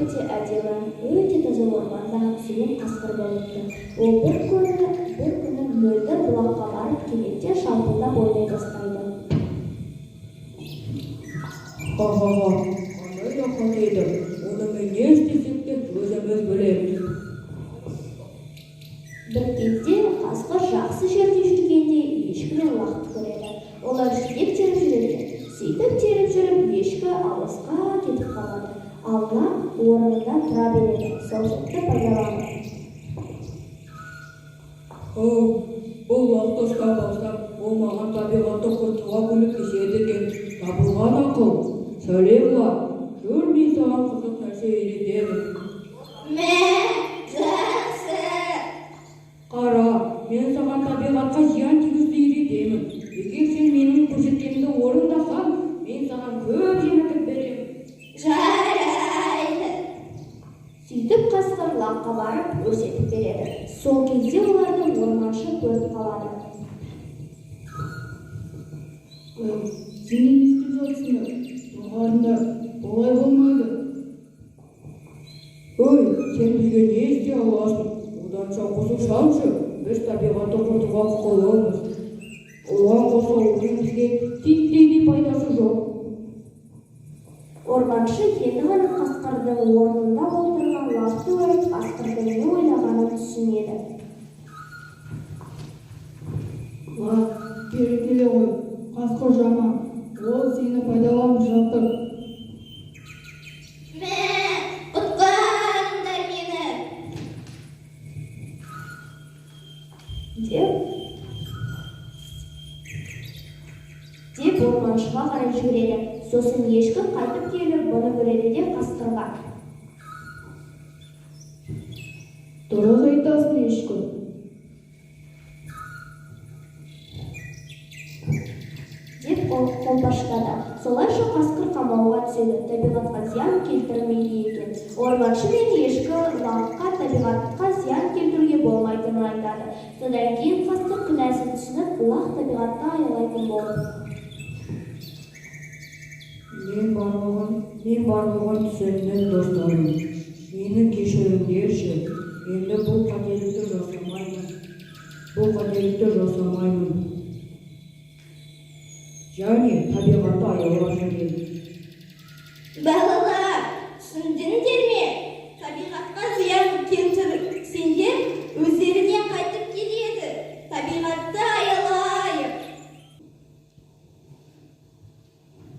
Өте әдемі, өте таза орманда сұлу қасқыр болыпты. Ол бір күні мөлдір бұлаққа барып, кенеттен шалпылдап ойнай бастайды. Ха-ха-ха, қандай да қате еді. Онымен не істесек те өзіміз білеміз. Бір кезде қасқыр жақсы жерде жүргенде ешкі мен лақты көреді. Олар желек теріп жүреді. Сөйтіп теріп жүріп, ешкі алысқа кетіп қалады. Ал лақ орнында тұра береді. Сол сәтті пайдаланып, Оу, бұл лақты ұстап алсам, ол маған табиғатты құртуға көмектеседі екен. Табылған ақыл. Сәлем, лақ. Жүр, мен саған қызық нәрсе үйретемін. Мә, жақсы. Қара, мен саған табиғатқа зиян тигізуді үйретемін. Егер сен менің көрсеткенімді орындасаң, мен саған көп жеңілдік беремін. Жарайды. Сөйтіп қасқыр лаққа барып көрсетіп береді. Сол кезде оларды орманшы көріп қалады. Ой, сендер не істеп жатсыңдар? Доғарыңдар, олай болмайды. Ой, сен бізге не істей аласың? Оданша қосылсаңшы, біз табиғатты құртуға құқылымыз. Оған қоса оның бізге титтей де пайдасы жоқ. Орманшы енді ғана қасқырдың орнында отырған лақты көріп, қасқырдың не ойлағанын түсінеді. Лақ, бері келе ғой. Қасқыр жаман. Ол сені пайдаланып жатыр. Мә, құтқарыңдар мені! Деп орманшыға қарай жүгіреді. Сосын ешкі қайтып келіп, бұны көреді де қасқырға: Дұрыс айтасың, ешкі. Деп қолпаштады. Солайша қасқыр қамауға түседі, табиғатқа зиян келтірмейді екен. Орманшы мен ешкі лаққа табиғатқа зиян келтіруге болмайтынын айтады. Содан кейін қасқыр күнәсін түсініп, лақ табиғатты аялайтын болды. Мен барлығын түсіндім, достарым. Мені кешіріңдерші. Енді бұл қателікті жасамаймын. Бұл қателікті жасамаймын. Және табиғатты аялаймын.